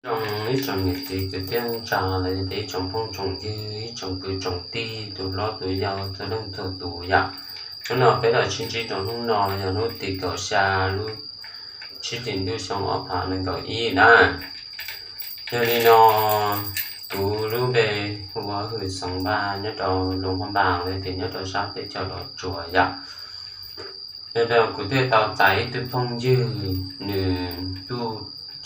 Zoo ib tsoom niam txiv kwv tij neej tsa los yog tias ib tsoom phooj tsoom ywg, ib tsoom kwv tsoom tij, tus hlob tus yau, txhua leej txhua tus yom. Hnub no peb los sib ntsib rau hnub no yog hnub tim kaum xya lub tsib hlis ntuj xyoo ob phav nees nkaum ib na. Yog li no, kuv lub npe hu ua Hwm Xeev Vaj nyob rau Luas Phab Npas los yog tias nyob rau sab teb chaws Los Tsuas yom. Yog li no kuv thiaj tau txais ib tug phooj ywg, nws tuaj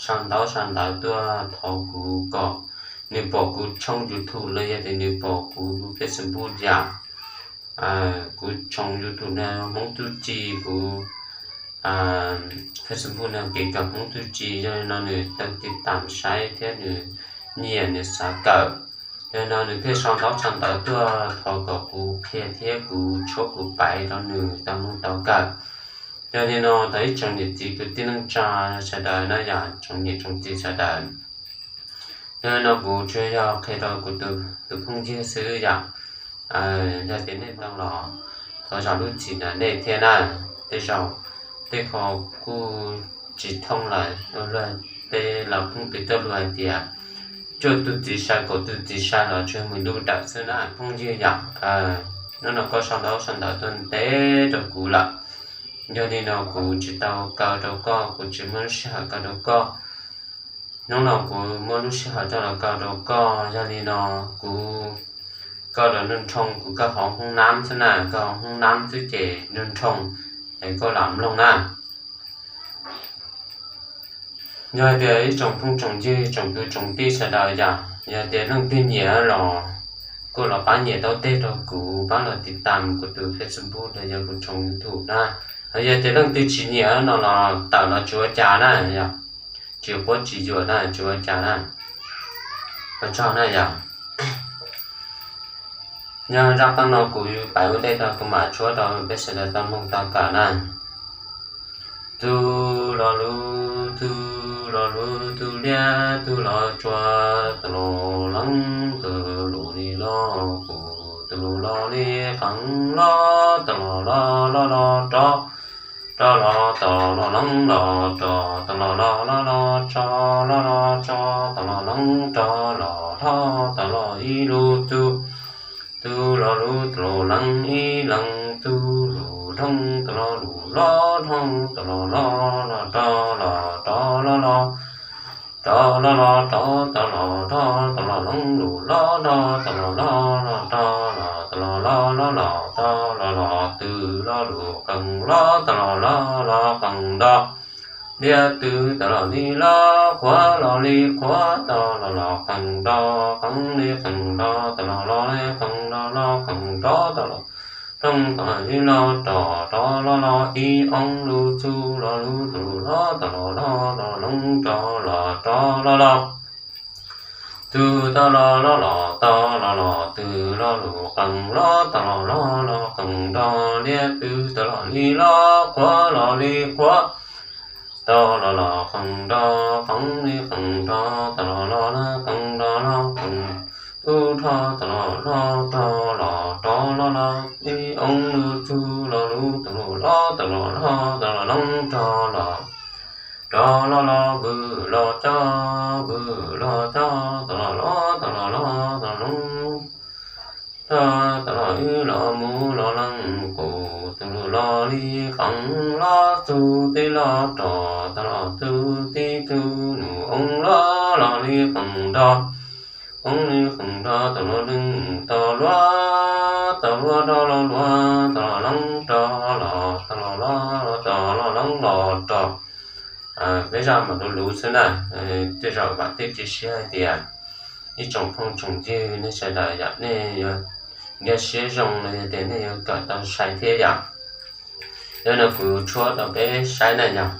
sau ntaub sau ntawv tuaj thov kuv kom, nws pom kuv tshooj YouTube los yog tias nws pom kuv Facebook yom. Kuv tshooj YouTube no Hmoob Txuj Ci, kuv Facebook no kev kawm Hmoob Txuj Ci, yog li no nws tau tiv tam saib thiab nws nyiam nws xav kawm. Yog li no nws thiaj sau ntaub sau ntawv tuaj thov kom kuv qhia thiab kuv tshuab kuv paiv rau nws tau mloog tau kawm. Yog li no thov ib tsoom niam txiv kwv tij neej tsa sawv daws na yom, tsoom niam tsoom txiv sawv daws, yog li no kuv tsuas yog qhia rau kuv tus phooj ywg xwb yom. Yog tias nej tau los thov zam lub txim ntawm nej thiab na. Tej zaum tej qho kuj tsis thooj lawm, luag tej laus phooj ywg tuaj luag hais tias cuaj tus txiv sai kaum tus txiv sai los tsuas mus lub dawm xwb na phooj ywg yom. Hnub no koj sau ntaub sau ntawv tuaj ntev rau kuv lawm, yog li no kuv tsis tau kaw rau koj, kuv tsis muaj lub sij hawm kaw rau koj. Hnub no kuv muaj lub sij hawm coj los kaw rau koj, yog li no kuv, koj los nrog nroo, kuv kaw hauv hoob nab xwb na, kaw hauv hoob nab xwb ces nrog nroo es koj lam mloog na. Yog hais tias ib tsoom phooj tsoom ywg tsoom kwv tsoom tij sawv daws yom, yog tias leej twg nyiam los kuj los pab nyiam tau tej rau kuv, pab los tiv tam kuv tus Facebook los yog kuv tshooj YouTube na. Yog tias leej twg tsis nyiam no los tawm los tsis ua cas na, tsis quab tsis yuam na, tsis ua cas na. Ua tsaug na yom. Nyob zaj qeej no kuv yuav pais ua ntej tag kuv mam tshuab rau peb sawv daws tau mloog tau kawm na. Tug lo lus, tug lo lus, tug liab tug los tsuas, tug lo leeb, tug lus li los kuv, tug lus lo li qees los, tug lo lo lo lo rov, rov los tog lo leeb los rog, tog lo lo lo lo tso, lo lo tso, tog lo leeb rog los dhau, tog lo ib lus tug, tug lo lus, tug lo leeb ib leeg, tug lus dhau, tog lo lus lo dhau, tog lo lo lo rov los rov lo lo, rov lo lo rov, tog lo dhau, tog lo leeb lus lo dhau, tog lo lo lo rov los, tog lo lo lo los, tog lo lo, tug lo lus qees los, tog lo lo lo qees rog, liab tug tog lo li los qhuav, los li qhuav, tog lo lo qees rog, qees li qees rog, tog lo lo li qees rog, los qees rov, tog lo dhau, tog lo li los rog, rov lo lo ib ob lus, tug lo lus, tug lus los, tog lo lo lo leeb rog los rov lo lo, tug tog lo lo los, tog lo lo, tug lo lus qees los, tog lo lo lo qees rog, liab tug tog lo li los qhuav, los li qhuav, tog lo lo qees rog, qees li qees rog, tog lo lo li qees rog, los qees tug rog, tog lo lo rog los rov lo lo, ib ob lus, tug lo lus, tug lus los, tog lo lo, tog lo leeb rog los, rov lo lo, vwm los cov, vwm los cov, tog lo lo, tog lo lo, tog lo leeb rog, tog lo wb los mus los leej qus, tug lus los li qees los, tug tib los rog, tog lo tug tib tug nus, ob los los li qees rog, ob li qees rog, tog lo leeb, tog luab, tog luab rog los luab, tog lo leeb rog los, tog lo lo los, tog lo leeb los rog. Peb zaj mas luv luv xwb na, tej zaum vam thiab cia siab hais tias ib tsoom phooj tsoom ywg nej sawv daws yom, nej yuav nkag siab zoo los yog tias nej yuav kawm tau sai thiab yom. Yog no kuv tshuab rau peb saib na yom.